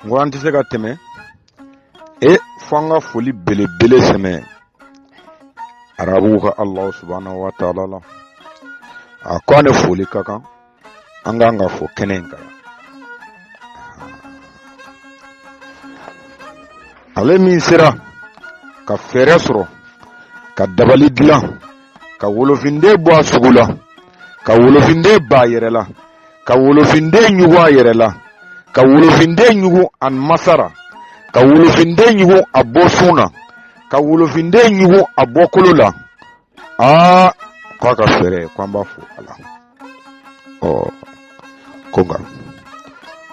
N ko an tɛ se ka tɛmɛ e fo an ka foli belebele sɛmɛ arabuw ka Alahu subahanahu wa taala la. A ko an ni foli ka kan, an kan ka fo kɛnɛ in kan yan. Ale min sera ka fɛɛrɛ sɔrɔ ka dabali dilan ka wolofinden bɔ a sugu la, ka wolofinden ba yɛrɛ la, ka wolofinden ɲugu a yɛrɛ la, ka wolofinden ɲugu a masa ra, ka wolofinden ɲugu a bɔsun na, ka wolofinden ɲugu a bɔkolo la. Aa, k'a ka fɛɛrɛ ko an b'a fo a la. Ɔ ko nka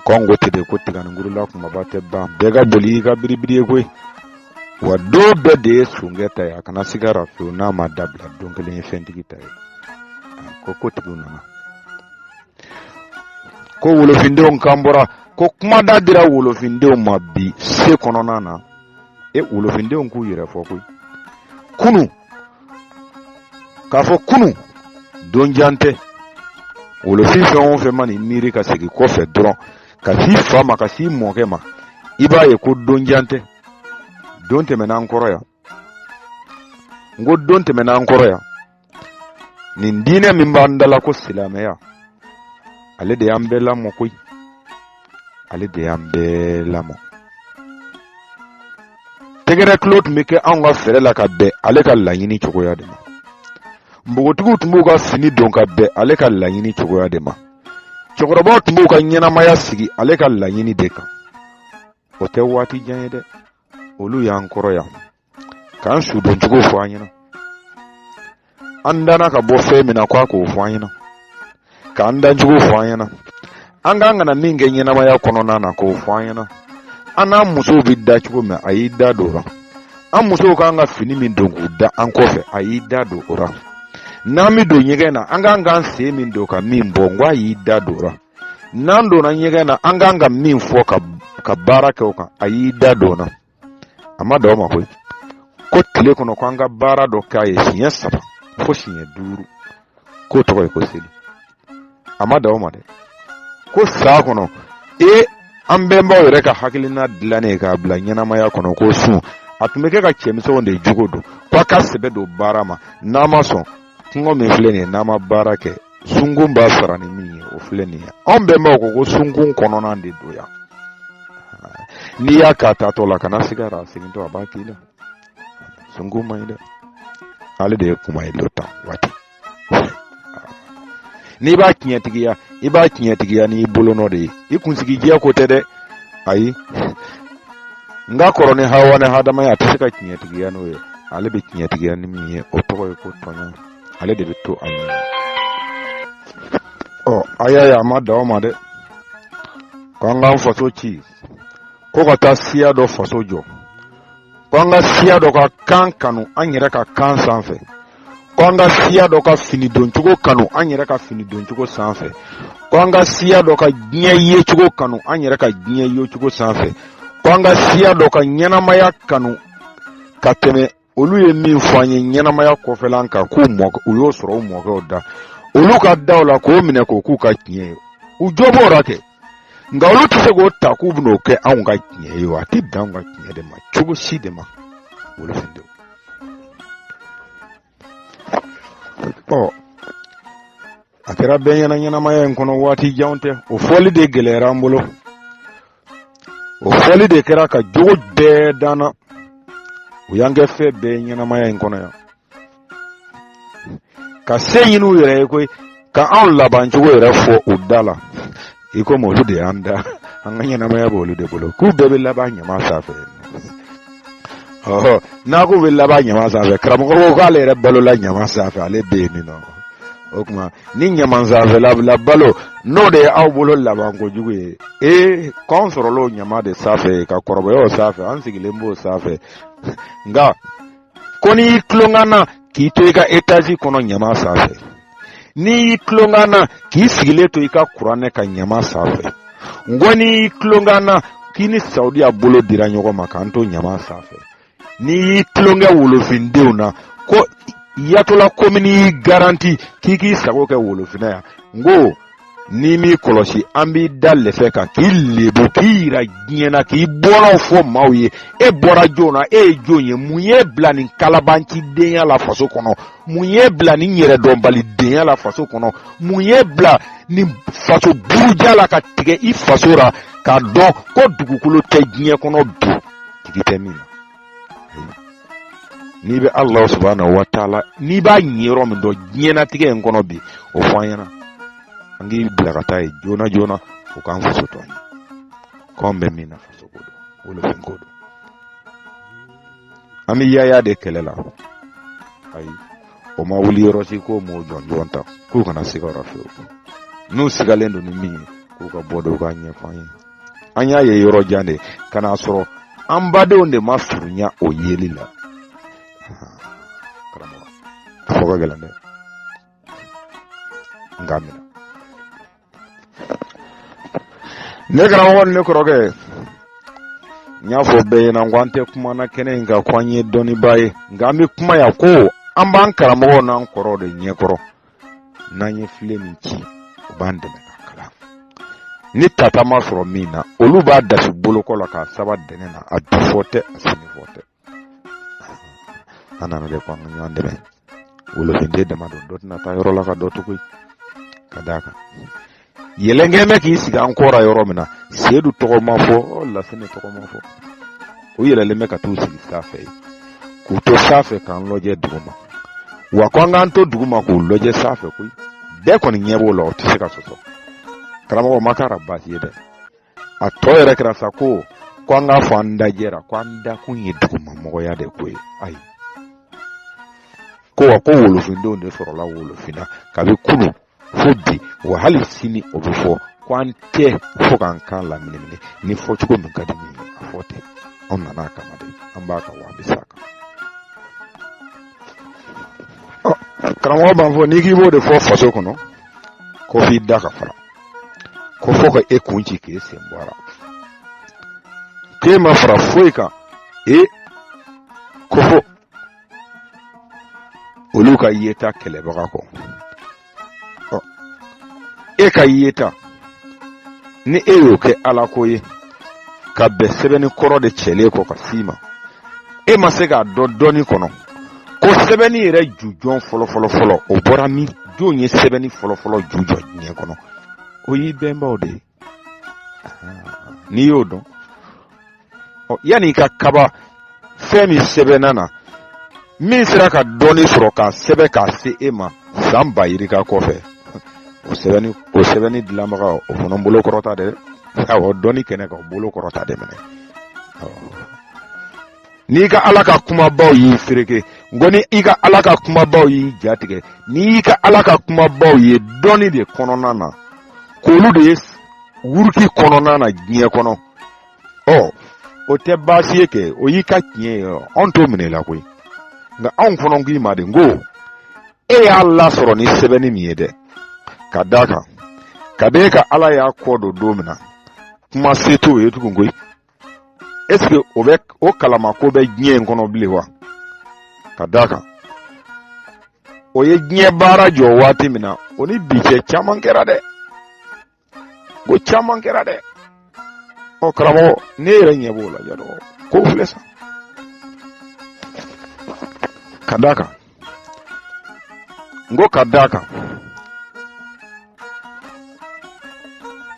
ko an ko ten de, ko tiganinkurula kumaba tɛ ban, bɛɛ ka boli i ka biribiri ye koyi. Wa don bɛɛ de ye sonkɛ ta ye, a kana siga ra fiyewu, n'a ma dabila don kelen ye fɛntigi ta ye. Ko kotigiw nana, ko wolofindenw kan bɔra, ko kumada dira wolofindenw ma bi se kɔnɔna na. E wolofindenw k'u yɛrɛ fɔ koyi, kunu k'a fɔ kunu don jan tɛ. Wolofin fɛn o fɛn man'i miiri ka segin kɔfɛ dɔrɔn ka s'i fa ma, ka s'i mɔkɛ ma, i b'a ye ko don jan tɛ. Don tɛmɛna an kɔrɔ yan, n ko don tɛmɛna an kɔrɔ yan. Nin diinɛ min b'an da la ko silamɛya, ale de y'an bɛɛ lamɔ koyi, ale de y'an bɛɛ lamɔ. Tɛgɛrɛ tulo tun bɛ kɛ anw ka fɛrɛ la ka bɛn ale ka laɲini cogoya de ma. Npogotigiw tun b'u ka fini don ka bɛn ale ka laɲini cogoya de ma. Cɛkɔrɔbaw tun b'u ka ɲɛnamaya sigi ale ka laɲini de kan. O tɛ waati jan ye dɛ, olu y'an kɔrɔ yan k'an sudoncogo fɔ an ɲɛna, an danna ka bɔ fɛn min na k'a k'o fɔ an ɲɛna, k'an dancogo fɔ an ɲɛna, an kan ka na min kɛ ɲɛnamaya kɔnɔna na k'o fɔ an ɲɛna, an n'an musow bɛ da cogo min a y'i da don o la, an musow kan ka fini min don k'u da an kɔfɛ a y'i da don o la, n'an bɛ don ɲɛgɛn na an kan k'an sen min don ka min bɔ, n ko a y'i da don o la, n'an donna ɲɛgɛn na an kan ka min fɔ ka baara kɛ o kan, a y'i da don o la. A ma dan o ma koyi, ko tile kɔnɔ ko an ka baara dɔ k'a ye siɲɛ 3 fo siɲɛ 5, k'o tɔgɔ ye ko seli. A ma dan o ma dɛ, ko san kɔnɔ e an bɛnbaw yɛrɛ ka hakilina dilannen k'a bila ɲɛnamaya kɔnɔ ko sun, a tun bɛ kɛ ka cɛmisɛnw de jogo don, ko a ka sɛbɛ don baara ma, n'a ma sɔn kungo min filɛ nin ye, n'a ma baara kɛ sunkun b'a sara ni min ye, o filɛ nin ye. Anw bɛnbaw ko ko sunkun kɔnɔna de don yan, n'i y'a k'a taatɔ la kana siga a segintɔ a b'a k'i la. Sunkun man ɲi dɛ, ale de ye kuma ye lo tan waati. N'i b'a tiɲɛtigiya, i b'a tiɲɛtigiya n'i bolonɔ de ye, i kunsigijɛ ko tɛ dɛ, ayi. N ka kɔrɔ ni Hawa ni Hadama ye, a tɛ se ka tiɲɛtigiya n'o ye. Ale bɛ tiɲɛtigiya ni min ye, o tɔgɔ ye ko tɔɲɔ, ale de bɛ to a ɲɛ. Ɔ a y'a ye, a ma dan o ma dɛ, ko an k'an faso ci, ko ka taa siya dɔ faso jɔ, ko an ka siya dɔ ka kan kanu an yɛrɛ ka kan sanfɛ, ko an ka siya dɔ ka fini doncogo kanu an yɛrɛ ka fini doncogo sanfɛ, ko an ka siya dɔ ka diɲɛ yecogo kanu an yɛrɛ ka diɲɛ yecogo sanfɛ, ko an ka siya dɔ ka ɲɛnamaya kanu ka tɛmɛ olu ye min fɔ an ye ɲɛnamaya kɔfɛlan kan, k'u mɔkɛ u y'o sɔrɔ u mɔkɛw da, olu ka daw la, k'o minɛ k'o k'u ka tiɲɛ ye. U jo b'o la kɛ, nka olu tɛ se k'o ta k'u bɛn'o kɛ anw ka tiɲɛ ye wa, a tɛ dan anw ka tiɲɛ de ma cogo si de ma, wolofindenw. Ɔ a kɛra bɛɛ ɲɛna ɲɛnamaya in kɔnɔ waati janw tɛ, o fɔli de gɛlɛyara an bolo, o fɔli de kɛra ka jogo bɛɛ d'an na, u y'an kɛ fɛn bɛɛ ɲɛnamaya in kɔnɔ yan, ka se ɲini u yɛrɛ ye koyi, ka anw labancogo yɛrɛ fɔ u da la, i komi olu de y'an da, an ka ɲɛnamaya b'olu de bolo, k'u bɛɛ bɛ laban ɲama sanfɛ. Ɔhɔ, n'a k'u bɛ laban ɲama sanfɛ, karamɔgɔ ko k'ale yɛrɛ balola ɲama sanfɛ, ale bɛ yen nɔ. O tuma ni ɲama sanfɛla la balo, n'o de ye aw bolo laban kojugu ye, ee k'anw sɔrɔla o ɲama de sanfɛ ka kɔrɔbaya o sanfɛ, an sigilen b'o sanfɛ. Nka ko n'i y'i tulon na k'i to i ka etazi kɔnɔ ɲama sanfɛ, n'i y'i tulon na k'i sigilen to i ka kuranɛ kan ɲama sanfɛ, n ko n'i y'i tulon na k'i ni Saudiya bolo dira ɲɔgɔn ma k'an to ɲama sanfɛ, n'i y'i tulonkɛ wolofindenw na ko Yatola komini y'i garanti k'i k'i sago kɛ wolofinna yan, n ko N'i m'i kɔlɔsi, an b'i da lɛfɛ kan k'i lebu, k'i yira diɲɛ na, k'i bɔnnaw fɔ maaw ye. E bɔra jɔn na? E ye jɔn ye? Mun y'e bila nin kalabancidenya la faso kɔnɔ? Mun y'e bila nin yɛrɛdɔnbalidenya la faso kɔnɔ? Mun y'e bila nin faso buruja la ka tigɛ i faso ra, k'a dɔn ko dugukolo tɛ diɲɛ kɔnɔ bi tigi tɛ min na? N'i bɛ Alahu subahana wa taala, n'i b'a ɲɛ yɔrɔ min dɔn diɲɛnatigɛ in kɔnɔ bi, o fɔ an ɲɛna, an k'i bila ka taa yen joona joona, o k'an faso to an ye. K'anw bɛ min na, faso ko don, wolofin ko don. An bɛ yaya de kɛlɛ la. Ayi, o ma wuli yɔrɔ si k'o m'o jɔnjɔn ta, k'u kana siga o la fiyewu. N'u sigalen don ni min ye, k'u ka bɔ de, u k'a ɲɛfɔ an ye. An y'a ye yɔrɔ jan de ka n'a sɔrɔ an badenw de ma surunya o yeli la. Karamɔgɔ, a fɔ ka gɛlɛn dɛ, nka minɛ ne karamɔgɔ ni ne kɔrɔkɛ, n y'a fɔ bɛɛ ɲɛna ko an tɛ kuma na kɛnɛ in kan ko an ye dɔnnibaa ye, nka an bɛ kuma yan ko an b'an karamɔgɔw n'an kɔrɔw de ɲɛkɔrɔ. N'an ye filen min ci, u b'an dɛmɛ ka kalan. Ni tata ma sɔrɔ min na, olu b'a dasi bolokɔ la k'a saba dɛnɛ na. A bi fɔ tɛ, a sini fɔ tɛ. An nana de ko an ka ɲɔgɔn dɛmɛ. Wolofinden dama don, dɔ tɛna taa yɔrɔ la ka dɔ to koyi. Ka d'a kan, yɛlɛnkɛ bɛ k'i sigi an kɔra yɔrɔ min na, Seyidu tɔgɔ ma fɔ, Lasinɛ tɔgɔ ma fɔ. U yɛlɛlen bɛ ka t'u sigi sanfɛ yen, k'u to sanfɛ k'an lajɛ duguma. Wa ko an k'an to duguma k'u lajɛ sanfɛ koyi. Bɛɛ kɔni ɲɛ b'o la, o tɛ se ka sɔsɔ. Karamɔgɔ ma kɛra baasi ye dɛ. A tɔ yɛrɛ kɛra sa ko an k'a fɔ an dajɛra, ko an dakun ye dugumamɔgɔya de ko ye. Ayi, ko wa ko wolofindenw de sɔrɔla wolofinna kabi kunu fo bi, wa hali sini o bɛ fɔ ko an tɛ fo k'an kan laminimini ni fɔcogo min ka di min ye, a fɔ ten. Anw nana a kama de, an b'a kan wa an bɛ s'a kan. Karamɔgɔ b'an fɔ, n'i k'i b'o de fɔ faso kɔnɔ, ko f'i da ka fara, ko fo ka e kun ci k'e sen bɔ a la, k'e ma fara foyi kan, e ko fo olu ka yeta kɛlɛbaga kɔ. Ɔ, e ka yeta ni e y'o kɛ ala ko ye ka bɛn sɛbɛnni kɔrɔ de cɛlen kɔ ka s'i ma, e ma se k'a dɔn dɔnni kɔnɔ ko sɛbɛnni yɛrɛ jujɔn fɔlɔfɔlɔ fɔlɔ o bɔra min? Jɔn ye sɛbɛnni fɔlɔfɔlɔ ju jɔ diɲɛ kɔnɔ? O y'i bɛnbaw de ye. N'i y'o dɔn, ɔ, yanni i ka kaba fɛn min sɛbɛnna na, min sera ka dɔnni sɔrɔ k'a sɛbɛn k'a se e ma san ba yirika kɔfɛ, o sɛbɛnni dilanbaga, o fana bolo kɔrɔta dɛ. Awɔ, dɔnni kɛnɛ kan, o bolo kɔrɔta de minɛ. N'i ka ala ka kumabaw y'i fereke, n ko ni i ka ala ka kumabaw y'i jatigɛ, n'i y'i ka ala ka kumabaw ye dɔnni de kɔnɔna na, k'olu de ye wuruki kɔnɔna na diɲɛ kɔnɔ, ɔ, o tɛ baasi ye kɛ, o y'i ka tiɲɛ ye, anw t'o minɛ i la koyi. Nka anw fana k'i ma de, n ko e y'a lasɔrɔ ni sɛbɛnni min ye dɛ, ka d'a kan kabi e ka ala y'a kɔ don don min na, kuma se t'o ye tugun koyi. Est ce que o bɛ o kalama ko bɛ diɲɛ in kɔnɔ bilen wa? Ka d'a kan o ye diɲɛ baara jɔ waati min na, o ni bi cɛ caman kɛra dɛ, ko caman kɛra dɛ. Ɔ karamɔgɔ, ne yɛrɛ ɲɛ b'o la yadɔ ko filɛ sa. Ka d'a kan, n ko ka d'a kan,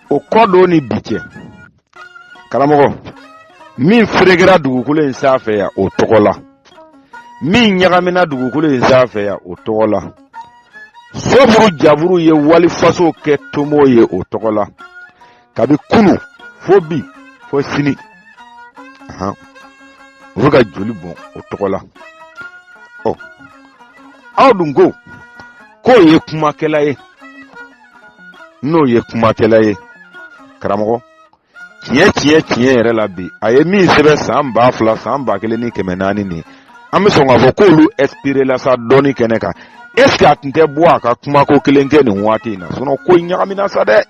o kɔ don ni bi cɛ, karamɔgɔ, min ferekera dugukolo in sanfɛ yan o tɔgɔ la, min ɲagamina dugukolo in sanfɛ yan o tɔgɔ la, sofuru jaburu ye walifaso kɛ tomo ye o tɔgɔ la, kabi kunu fo bi fo sini, u bɛ ka joli bɔn o tɔgɔ la. Ɔ, aw dun ko k'o ye kumakɛla ye, n'o ye kumakɛla ye, karamɔgɔ, tiɲɛ tiɲɛ tiɲɛ yɛrɛ la bi, a ye min sɛbɛn san 2000, san 1400 nin, an bɛ sɔn k'a fɔ k'olu inspiré la sa dɔnni kɛnɛ kan. Est ce que a tun tɛ bɔ a ka kumako kelen kɛ nin waati in na? Sinon ko ɲagamina sa dɛ,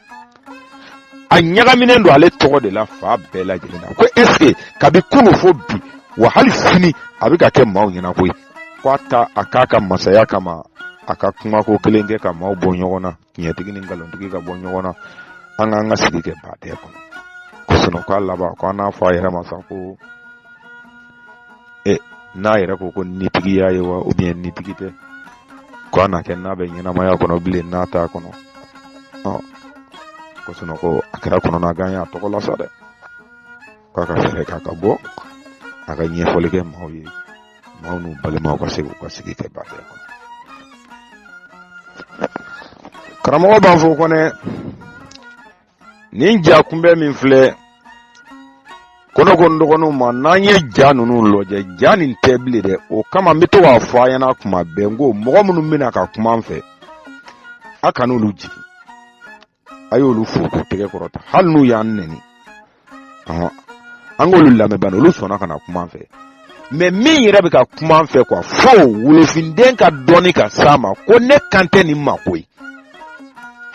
a ɲagaminen don ale tɔgɔ de la fa bɛɛ lajɛlen na. Ko est ce que kabi kunu fo bi, wa hali sini, a bɛ ka kɛ maaw ɲɛna koyi, ko a ta a k'a ka masaya kama. A ka kumako kelen kɛ ka maaw bɔ ɲɔgɔn na, tiɲɛtigi ni nkalontigi ka bɔ ɲɔgɔn na, an k'an ka sigi kɛ badɛ kɔnɔ. Ko sinɔn k'a laban ko an n'a fɔ a yɛrɛ ma sa ko e n'a yɛrɛ ko ko nitigiya ye wa ou bien nitigi tɛ, ko a na kɛ n'a bɛ ɲɛnamaya kɔnɔ bilen n'a t'a kɔnɔ. Ɔ ko sinɔn ko a kɛra kɔnɔnagan ye a tɔgɔ la sa dɛ, k'a ka fɛɛrɛ k'a ka bɔ a ka ɲɛfɔli kɛ maaw ye, maaw n'u balimaw ka se k'u ka sigi kɛ badɛ kɔnɔ. Karamɔgɔ b'a fɔ kɔnɛ nin ja kunbɛ min filɛ ko ne ko n dɔgɔninw ma, n'an ye ja ninnu lajɛ, ja nin tɛ bilen dɛ. O kama n bɛ to k'a fɔ a ɲɛna kuma bɛɛ, n ko mɔgɔ minnu bɛna ka kuma an fɛ, a kan'olu jigin, a y'olu fo k'u tɛgɛ kɔrɔta, hali n'u y'an nɛni, an k'olu lamɛn bani, olu sɔnna ka na kuma an fɛ. Mɛ min yɛrɛ bɛ ka kuma an fɛ kuwa, fo wolofinden ka dɔnni ka s'a ma ko ne kan tɛ nin ma koyi.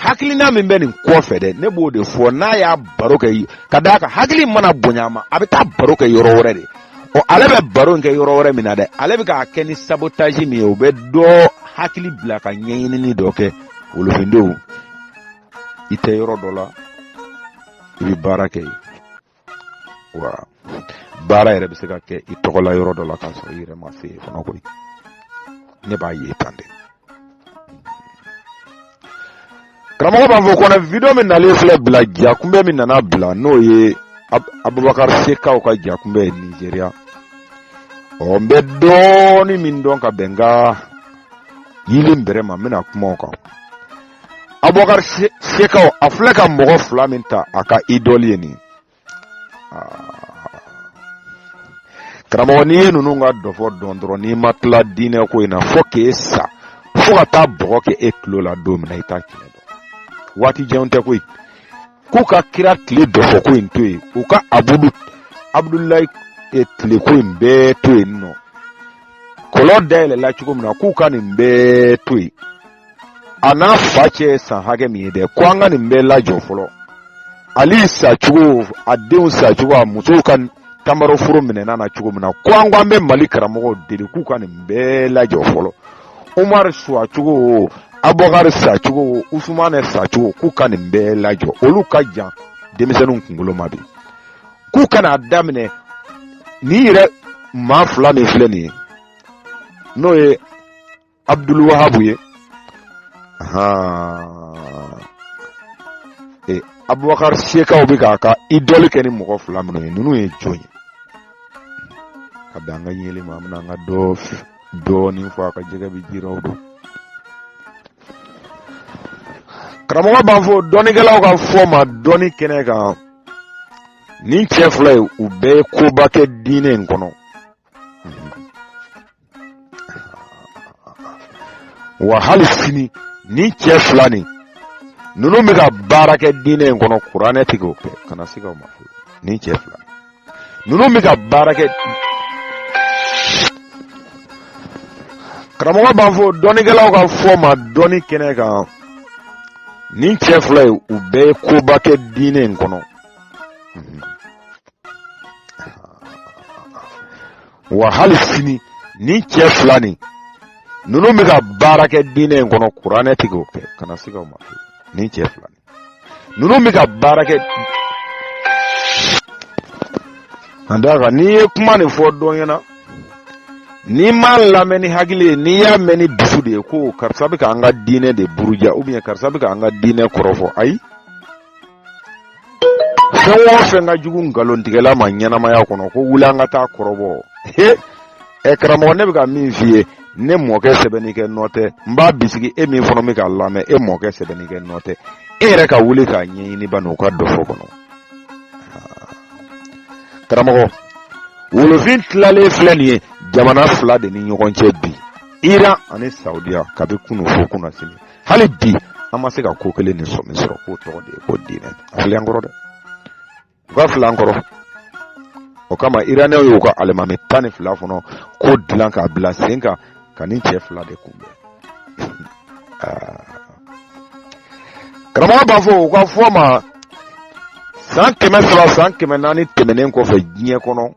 Hakilina min bɛ nin kɔfɛ dɛ, ne b'o de fɔ. N'a y'a baro kɛ ka d'a kan, hakili mana bonya a ma, a bɛ taa baro kɛ yɔrɔ wɛrɛ de. Ɔ ale bɛ baro in kɛ yɔrɔ wɛrɛ min na dɛ, ale bɛ k'a kɛ ni sabotage min ye, o bɛ dɔ hakili bila ka ɲɛɲinini dɔ kɛ. Wolofindenw, i tɛ yɔrɔ dɔ la, i bɛ baara kɛ yen, wa baara yɛrɛ bɛ se ka kɛ i tɔgɔ la yɔrɔ dɔ la k'a sɔrɔ i yɛrɛ ma se yen fana koyi. Ne b'a ye tan de. Karamɔgɔ b'a fɔ kɔnɛ video min nalen filɛ bila, ja kunbɛ min nana bila, n'o ye Abubakar Sekaw ka ja kunbɛ ye Nizeriya. Ɔ n bɛ dɔɔnin min dɔn ka bɛn n ka yili bɛrɛ ma, n bɛna kuma o kan. Abubakar Sekaw, a filɛ ka mɔgɔ fila min ta a ka idɔli ye nin. Karamɔgɔ, n'i ye ninnu ka dɔfɔ dɔn dɔrɔn, n'i ma tila diinɛ ko in na fo k'e sa, fo ka taa bɔgɔ kɛ e tulo la don min na, i t'a tiɲɛ dɔn. Waati jan tɛ koyi. K'u ka kira tile dɔfɔ ko in to yen, u ka abudu abudulayi tile ko in bɛɛ to yen nɔ, kɔlɔn dayɛlɛla cogo min na, k'u ka nin bɛɛ to yen. A n'a fa cɛ ye san hakɛ min ye dɛ, ko an ka nin bɛɛ lajɔ fɔlɔ. Ali sacogo, a denw sacogo, a musow ka tamaroforo minɛna na cogo min na, ko an ko an bɛ Mali karamɔgɔw deli k'u ka nin bɛɛ lajɔ fɔlɔ. Umar sacogo, Abubakar sacogo, Usumane sacogo, k'u ka nin bɛɛ lajɔ. Olu ka jan denmisɛnninw kunkolo ma bi. K'u ka n'a daminɛ nin yɛrɛ maa fila min filɛ nin ye, n'o ye Abdul Wahabu ye, e Abubakar Sekaw bɛ k'a ka idɔli kɛ ni mɔgɔ fila minnu ye, ninnu ye jɔn ye? Ka bɛn an ka yeli ma, an bɛna an ka dɔ dɔɔnin fɔ a ka jɛgɛ bɛ jiraw don. Karamɔgɔ b'a fɔ dɔnnikɛlaw ka fɔ ma dɔnni kɛnɛ kan, nin cɛ fila ye, u bɛɛ ye koba kɛ diinɛ in kɔnɔ. Wa hali sini nin cɛ fila nin ninnu bɛ ka baara kɛ diinɛ in kɔnɔ, kuranɛ tɛ k'o kɛ, kana siga o ma fiyewu. Nin cɛ fila ninnu bɛ ka baara kɛ. Karamɔgɔ b'a fɔ dɔnnikɛlaw ka fɔ ma dɔnni kɛnɛ kan, nin cɛ fila ye, u bɛɛ ye koba kɛ diinɛ in kɔnɔ. Wa hali sini nin cɛ fila nin ninnu bɛ ka baara kɛ diinɛ in kɔnɔ, kuranɛ tɛ k'o kɛ, kana siga o ma fiyewu. Nin cɛ fila nin ninnu bɛ ka baara kɛ. Ka d'a kan, n'i ye kuma nin fɔ dɔ ɲɛna, n'i m'a lamɛn ni hakili ye, n'i y'a mɛn ni dusu de ye ko karisa bɛ k'an ka diinɛ de buruja, ou bien karisa bɛ k'an ka diinɛ kɔrɔfɔ, ayi, fɛn o fɛn ka jugu nkalontigɛla ma ɲɛnamaya kɔnɔ, ko wuli an ka taa kɔrɔbɔ. He ɛ karamɔgɔ, ne bɛ ka min f'i ye, ne mɔkɛ sɛbɛnnikɛ nɔ tɛ. N b'a bisigi e min fana bɛ k'a lamɛn, e mɔkɛ sɛbɛnnikɛ nɔ tɛ. E yɛrɛ ka wuli k'a ɲɛɲini bani u ka dɔfɔ kɔnɔ. Karamɔgɔ, wolofin tilalen filɛ nin ye jamana fila de ni ɲɔgɔn cɛ bi, Iran ani Saudiya, kabi kunu fo kunasini. Hali bi an ma se ka ko kelen nin sɔmi sɔrɔ, k'o tɔgɔ de ye ko diinɛ. A filɛ an kɔrɔ dɛ, u ka filɛ an kɔrɔ. O kama iranɛw y'u ka alimami 12 fana ko dilan k'a bila sen kan ka nin cɛ fila de kunbɛn. Karamɔgɔ b'a fɔ u ka fɔ ma, san 300, san 400 tɛmɛnen kɔfɛ diɲɛ kɔnɔ.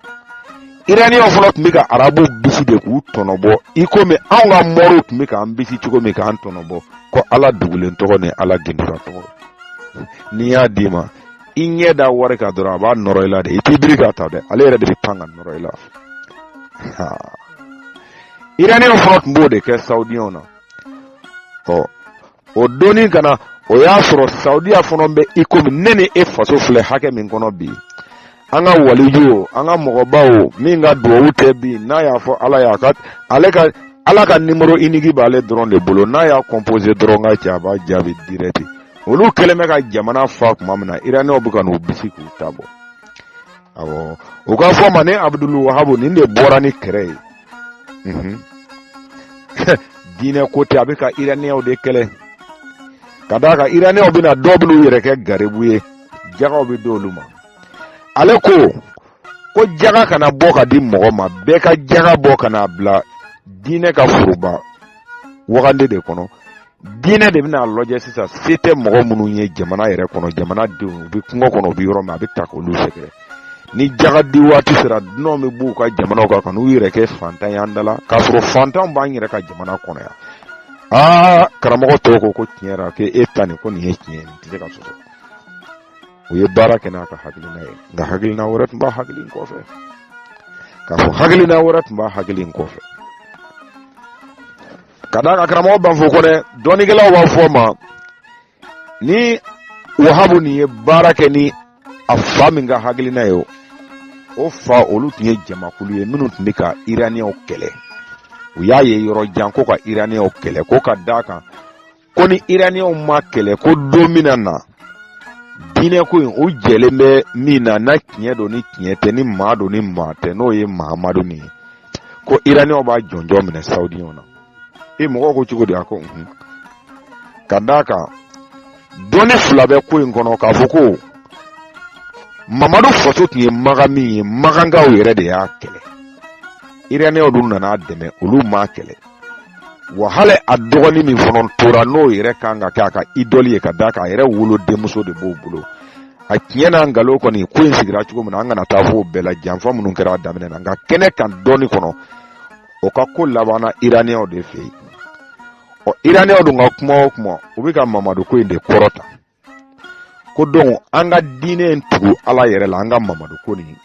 Iraniyɛnw fana tun bɛ ka arabuw bisi de k'u tɔnɔbɔ i komi anw ka mɔriw tun bɛ k'an bisi cogo min k'an tɔnɔbɔ ko ala dugulen tɔgɔ ni ala gindora tɔgɔ. N'i y'a d'i ma, i ɲɛ da wari kan dɔrɔn, a b'a nɔrɔ i la de. I t'i biri k'a ta dɛ, ale yɛrɛ de bɛ pan ka nɔrɔ i la. Iraniyɛnw fana tun b'o de kɛ sawudiyɛnw na. Ɔ, o donni ka na, o y'a sɔrɔ sawudiya fana bɛ i komi ne ni e faso filɛ hakɛ min kɔnɔ bi. An ka waliju, an ka mɔgɔbaw min ka duwawu tɛ bi, n'a y'a fɔ ala y'a ka, ale ka ala ka nimoro unique b'ale dɔrɔn de bolo, n'a y'a composé dɔrɔn ka cɛ, a b'a jaabi direct. Olu kɛlen bɛ ka jamana fa tuma min na, iraniyɛnw bɛ ka n'u bisi k'u ta bɔ. Awɔ, u ka fɔ ma ni Abudulu Wahabu nin de bɔra ni kɛrɛ ye. Diinɛ ko tɛ, a bɛ ka iraniyɛnw de kɛlɛ ka d'a kan iraniyɛnw bɛna, dɔw bɛn'u yɛrɛ kɛ garibu ye, jagaw bɛ d'olu ma. Ale ko jaga kana bɔ ka di mɔgɔ ma, bɛɛ ka jaga bɔ ka n'a bila diinɛ ka foroba wagande de kɔnɔ. Diinɛ de bɛna lajɛ sisan se tɛ mɔgɔ minnu ye jamana yɛrɛ kɔnɔ, jamana denw u bɛ kungo kɔnɔ, u bɛ yɔrɔ min, a bɛ ta k'olu sɛgɛrɛ. Ni jaga di waati sera, dunanw bɛ b'u ka jamanaw kan ka n'u yɛrɛ kɛ fantan ye an da la, k'a sɔrɔ fantanw b'an yɛrɛ ka jamana kɔnɔ yan. Aa, karamɔgɔ tɔw ko tiɲɛ yɛrɛ k'e ta nin ko nin ye tiɲɛ ye, nin tɛ se ka sɔsɔ. U ye baara kɛ n'a ka hakilina ye, nka hakilina wɛrɛ tun b'a hakili in kɔfɛ, k'a fɔ hakilina wɛrɛ tun b'a hakili in kɔfɛ. Ka d'a kan karamɔgɔ Banfo Kɔnɛ, dɔnnikɛlaw b'a fɔ ma ni Wahabu nin ye baara kɛ ni a fa min ka hakilina ye, o fa olu tun ye jamakulu ye minnu tun bɛ ka iraniyɛnw kɛlɛ. U y'a ye yɔrɔ jan ko ka iraniyɛnw kɛlɛ, ko ka d'a kan ko ni iraniyɛnw ma kɛlɛ, ko don min na na diinɛ ko in, u jɛlen bɛ min na, na tiɲɛ don ni tiɲɛ tɛ, ni maa don ni maa tɛ, n'o ye Mahamadu nin ye, ko iraniyɛnw b'a jɔnjɔn minɛ sawudiyɛnw na. E mɔgɔw ko cogo di? A ko unhun, ka d'a kan dɔnni fila bɛ ko in kɔnɔ, k'a fɔ ko Mamadu faso tun ye Makan min ye, Makankaw yɛrɛ de y'a kɛlɛ, iraniyɛnw dun nana a dɛmɛ, olu m'a kɛlɛ. Wa hali a dɔgɔnin min fana tora, n'o yɛrɛ kan ka kɛ a ka idɔli ye, ka d'a kan a yɛrɛ wolo denmuso de b'o bolo, a tiɲɛ n'a nkalon kɔni, ko in sigira cogo min na, an kana taa f'o bɛɛ la, janfa minnu kɛra a daminɛ na. Nka kɛnɛ kan dɔnni kɔnɔ, o ka ko labanna iraniyɛnw de fɛ yen. Ɔ, iraniyɛnw dun ka kuma o kuma, u bɛ ka Mamadu ko in de kɔrɔta, ko donc an ka diinɛ in tugu ala yɛrɛ la, an ka Mamadu ko nin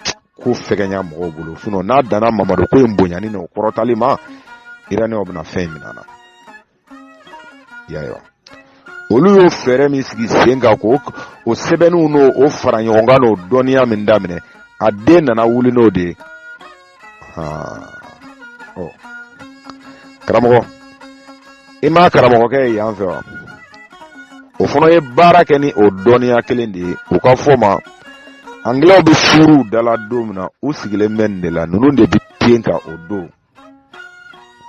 ko fɛgɛnya mɔgɔw bolo, sinon n'a danna Mamadu ko in bonyani n'o kɔrɔtali ma, iraniyɛnw bɛna fɛn in minɛ an na. Y'a ye wa, olu y'o fɛɛrɛ min sigi sen kan, k'o o sɛbɛnniw n'o o fara ɲɔgɔn kan, n'o dɔnniya min daminɛ, a den nana wuli n'o de ye. Ɔ, karamɔgɔ, i m'a karamɔgɔkɛ ye yan fɛ wa? O fana ye baara kɛ ni o dɔnniya kelen de ye. U ka fɔ ma, angilɛw bɛ furuw dala don min na, u sigilen bɛ nin de la, ninnu de bɛ ten ka o don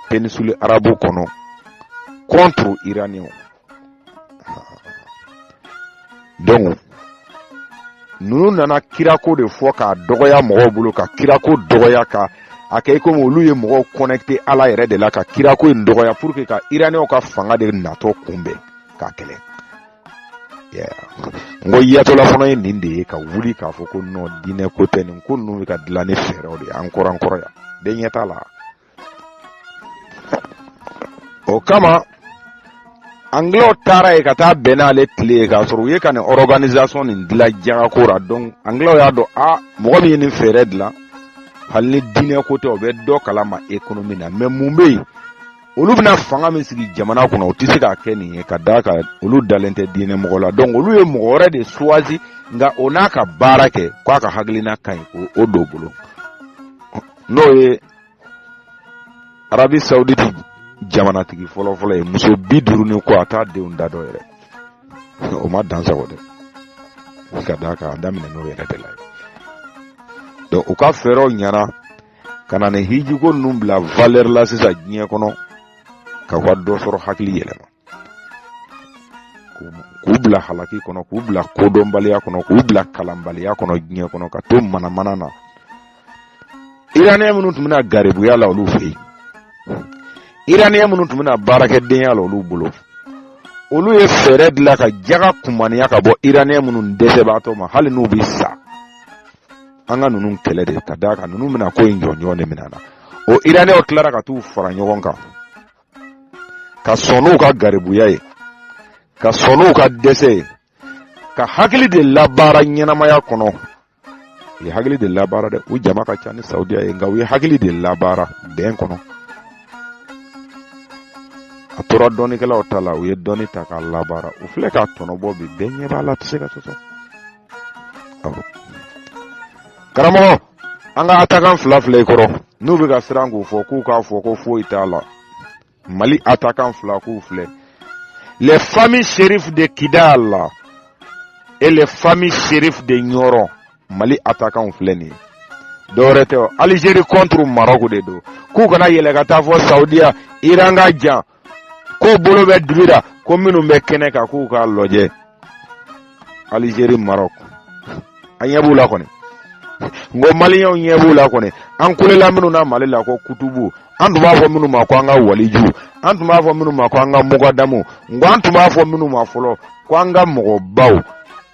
péninsule arabe kɔnɔ contre iraniyɛnw. Donc ninnu nana kirako de fɔ k'a dɔgɔya mɔgɔw bolo, ka kirako dɔgɔya, ka a kɛ i komi olu ye mɔgɔw connecté ala yɛrɛ de la, ka kirako in dɔgɔya pour que ka iraniyɛnw ka fanga de natɔ kunbɛn k'a kɛlɛ. N ko yatɔla fana ye nin de ye ka wuli k'a fɔ ko non, diinɛ ko tɛ, nin ko ninnu bɛ ka dilan ni fɛɛrɛw de ye, an kɔrɔ an kɔrɔ yan, bɛɛ ɲɛ t'a la. O kama angilɛw taara yen ka taa bɛn n'ale tile ye, k'a sɔrɔ u ye ka nin organisation nin dilan jagako la. Donc angilɛw y'a dɔn, a mɔgɔ min ye nin fɛɛrɛ dilan, hali ni diinɛ ko tɛ, o bɛ dɔ kalama économie na. Mais mun bɛ yen, olu bɛna fanga min sigi jamana kɔnɔ, o tɛ se k'a kɛ nin ye, ka d'a kan olu dalen tɛ diinɛ mɔgɔ la. Donc olu ye mɔgɔ wɛrɛ de choisi, nka o n'a ka baara kɛ k'a ka hakilina ka ɲi, k'o don bolo, n'o ye Arabi Saoudite jamanatigi fɔlɔfɔlɔ ye, muso 50 ni kɔ, a t'a denw da dɔn yɛrɛ. O ma dan sago dɛ, ka d'a kan a daminɛ n'o yɛrɛ de la ye. Donc u ka fɛɛrɛw ɲɛna ka na ni hijiko ninnu bila valeur la sisan diɲɛ kɔnɔ, ka u ka dɔ sɔrɔ hakili yɛlɛma, k'u bila halaki kɔnɔ, k'u bila kodɔnbaliya kɔnɔ, k'u bila kalanbaliya kɔnɔ diɲɛ kɔnɔ, ka to manamana na. Iraniyɛn minnu tun bɛna garibuya la olu fɛ yen, iraniyɛn minnu tun bɛna baarakɛdenya la olu bolo, olu ye fɛɛrɛ dilan ka jaga kunmaniya ka bɔ iraniyɛn minnu dɛsɛbaatɔ ma, hali n'u bɛ sa. An ka ninnu kɛlɛ de ka d'a kan ninnu bɛna ko in jɔnjɔn de minɛ an na. O Iraniyɛnw tilara ka t'u fara ɲɔgɔn kan ka sɔn n'u ka garibuya ye, ka sɔn n'u ka dɛsɛ ye, ka hakili de labaara ɲɛnamaya kɔnɔ. U ye hakili de labaara dɛ. U jama ka ca ni Saudiya ye, nka u ye hakili de labaara bɛn kɔnɔ. A tora dɔnnikɛlaw ta la, u ye dɔnni ta k'a labaara. U filɛ k'a tɔnɔ bɔ bi, bɛɛ ɲɛ b'a la, tɛ se ka sɔsɔ. Karamɔgɔ, an ka atakan fila filɛ i kɔrɔ, n'u bɛ ka siran k'u fɔ k'u k'a fɔ ko foyi t'a la. Mali atakan fila k'u filɛ, les familles chérif de Kidal et les familles chérif de Nioro. Mali atakanw filɛ nin ye, dɔwɛrɛ tɛ, Algérie contre Maroc de don. K'u kana yɛlɛ ka taa fɔ Saudiya, Iran ka jan, k'o bolo bɛ dibi la, ko minnu bɛ kɛnɛ kan k'u k'a lajɛ. Algérie, Maroc, an ɲɛ b'u la kɔni. N ko maliyɛnw ɲɛ b'u la kɔni. An kulela minnu na Mali la ko kutubu, an tun b'a fɔ minnu ma ko an ka waliju, an tun b'a fɔ minnu ma ko an ka mugadamu, n ko an tun b'a fɔ minnu ma fɔlɔ ko an ka mɔgɔbaw,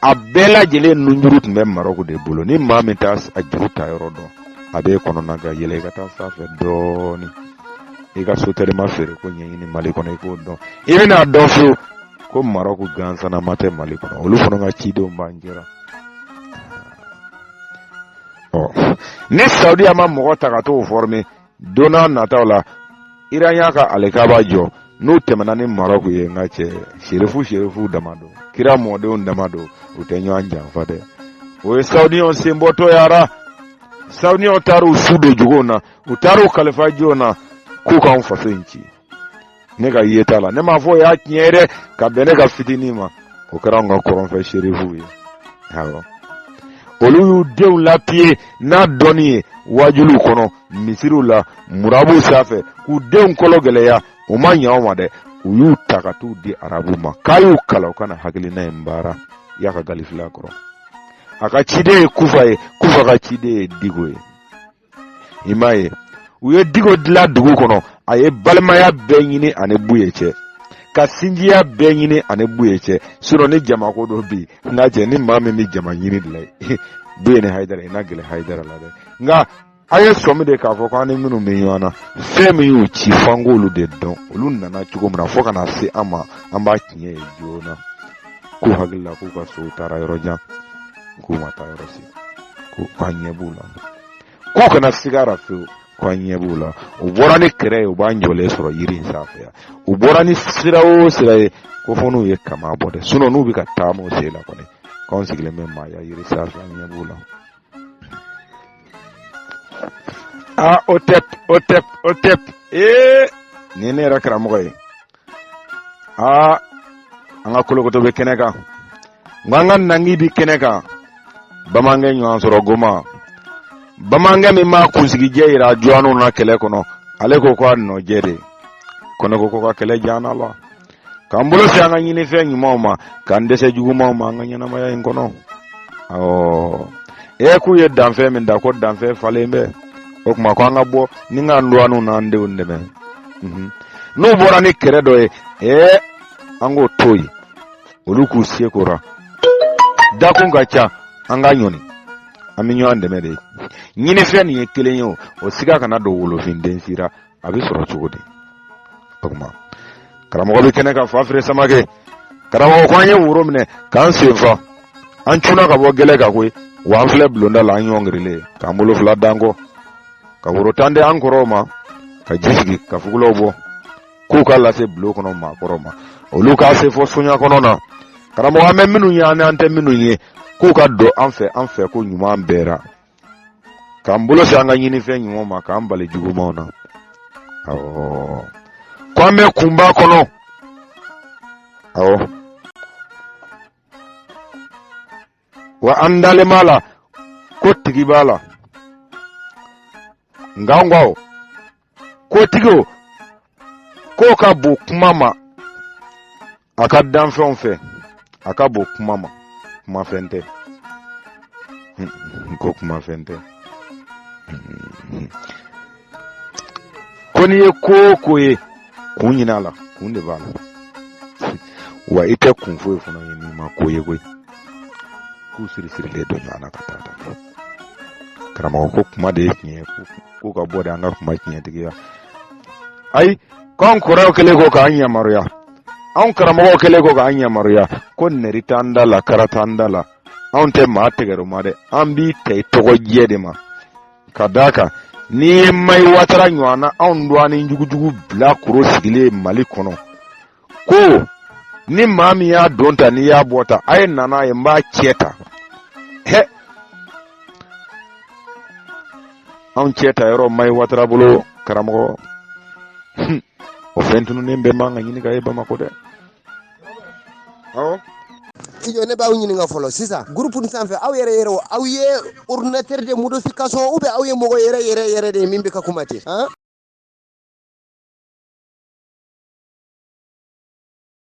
a bɛɛ lajɛlen nunjuru tun bɛ Maroc de bolo. Ni maa min t'a a juru ta yɔrɔ dɔn, a b'e kɔnɔna ka yɛlɛ i ka taa sanfɛ dɔɔnin, i ka sotelima feere ko ɲɛɲini Mali kɔnɔ, i k'o dɔn, i bɛna dɔn fiyewu ko Maroc gansanama tɛ Mali kɔnɔ. Olu fana ka cidenw b'an jɛra. Ɔ ni Saudiya ma mɔgɔ ta ka t'o former, don n'a nataw la, Iran y'a ka alikaba jɔ, n'u tɛmɛna ni Maroc ye, n ka cɛ, serifu serifu dama don, kira mɔdenw dama don, u tɛ ɲɔgɔn janfa dɛ. O ye Saudiyɛnw senbɔtɔ yara. Saudiyɛnw taar'u su don jogow na, u taar'u kalifa jɔn na k'u k'anw faso in ci. Ne ka yeta la, ne m'a fɔ o y'a tiɲɛ ye dɛ, ka bɛn ne ka fitinin ma, o kɛra anw ka kɔrɔnfɛ serifuw ye. Awɔ, olu y'u denw lapiye n'a dɔnni ye wajuliw kɔnɔ, misiriw la, murabuw sanfɛ, k'u denw kolo gɛlɛya. U ma ɲɛ o ma dɛ, u y'u ta ka t'u di arabuw ma k'a y'u kalan u ka na hakilina in baara. Y'a ka galifila kɔrɔ, a ka ciden ye Kufa ye, Kufa ka ciden ye Diko ye. I m'a ye, u ye Diko dilan dugu kɔnɔ, a ye balimaya bɛɛ ɲini ani Buye cɛ, ka sinjiya bɛɛ ɲini ani Buye cɛ. Sinon ni jamako don bi, n ka cɛ, ni maa min bɛ jama ɲini de la, Buye ni Hayidara, i na gɛlɛ Hayidara la dɛ. Nka a ye sɔmi de k'a fɔ k'an ni minnu bɛ ɲɔgɔn na, fɛn min y'u ci, f'an k'olu de dɔn. Olu nana cogo min na fo ka na se an ma, an b'a tiɲɛ ye joona. K'u hakili la k'u ka sow taara yɔrɔ jan, k'u ma taa yɔrɔ si, ko an ɲɛ b'u la, k'u kana siga ra fewu, ko an ɲɛ b'u la. U bɔra ni kɛrɛ ye, u b'an jɔlen sɔrɔ yiri in sanfɛ yan. U bɔra ni sira o sira ye, ko fo n'u ye kama bɔ dɛ, sinɔn n'u bɛ ka taama u sen la kɔni, k'anw sigilen bɛ maaya yiri sanfɛ, an ɲɛ b'u la. Aa, o tɛ, o tɛ, o tɛ. Ee, nin ye ne yɛrɛ karamɔgɔ ye. Aa, an ka kolokoto bɛ kɛnɛ kan, nka an ka nangi bɛ kɛnɛ kan. Bamanankɛ ɲɔgɔn sɔrɔ goma, bamanankɛ min m'a kunsigijɛ yira jɔnw na kɛlɛ kɔnɔ, ale ko ko a nɔjɛ de ko ne ko ko ka kɛlɛ jana la, k'an bolo se an ka ɲinifɛn ɲumanw ma, k'an dɛsɛ jugumanw ma an ka ɲɛnamaya in kɔnɔ. Awɔ, e k'u ye danfɛn min da, ko danfɛn falen bɛ. O tuma ko an ka bɔ ni k'an dɔgɔninw n'an denw dɛmɛ. N'u bɔra ni kɛrɛ dɔ ye, ee, an k'o to yen, olu k'u se kora. Dakun ka ca, an ka ɲɔni, an bɛ ɲɔgɔn dɛmɛ de. Ɲinifɛn nin ye kelen ye, o o siga kana don wolofinden si ra. A bɛ sɔrɔ cogo di? O tuma karamɔgɔ bɛ kɛnɛ kan, Fafere Samakɛ karamɔgɔ ko an ye woro minɛ k'an sen fa, an cunna ka bɔ gɛlɛ kan koyi, wa an filɛ bulonda la, an ɲɔngirilen, k'an bolo fila d'an kɔ, ka woro tan di an kɔrɔw ma, ka ji sigi, ka fugulaw bɔ, k'u ka lase bulon kɔnɔ maakɔrɔw ma, olu k'a se fɔ soɲa kɔnɔ na. Karamɔgɔ, an bɛ minnu ye ani an tɛ minnu ye, k'u ka don an fɛ, an fɛ ko ɲuman bɛɛra, k'an bolo se an ka ɲinifɛn ɲumanw ma, k'an bali jugumanw na. Awɔ, ko an bɛ kunba kɔnɔ. Awɔ, wa an dalen b'a la ko tigi b'a la, nka an ko kotigiw k'o ka bon kuma ma a ka danfɛnw fɛ, a ka bon kuma ma, kumafɛn tɛ, ko kumafɛn tɛ. Ko n'i ye ko o ko ye, kun ɲini a la, kun de b'a la. Wa i tɛ kun foyi fana ye n'i ma ko ye koyi. K'u siri sirilen don ɲɔgɔn na ka taa tan. Karamɔgɔ ko kuma de ye tiɲɛ ye, ko ka bɔ de an ka kuma tiɲɛtigiya. Ayi, k'anw kɔrɔw kɛlen kɔ k'an yamaruya, anw karamɔgɔw kɛlen kɔ k'an yamaruya ko nɛri t'an da la, kara t'an da la, anw tɛ maa tɛgɛrɛ ma dɛ, an b'i ta i tɔgɔ jɛ de ma. Ka d'a kan n'i ye Mayi Watara ɲɔgɔnna anw dɔgɔnin jugujugu bila koro sigilen Mali kɔnɔ, ko ni maa min y'a don ta, n'i y'a bɔ ta, a ye na n'a ye, n b'a cɛ ta. Hɛ, anw cɛ ta yɔrɔ Mayi Watara bolo karamɔgɔ, o fɛn tununnen bɛɛ man ka ɲini ka ye Bamakɔ dɛ. Awɔ. I jɔ, ne b'aw ɲininka fɔlɔ sisan, groupe nin sanfɛ, aw yɛrɛ yɛrɛ, aw ye ordinateur de modification ou bien aw ye mɔgɔ yɛrɛ yɛrɛ yɛrɛ de ye min bɛ ka kuma ten han?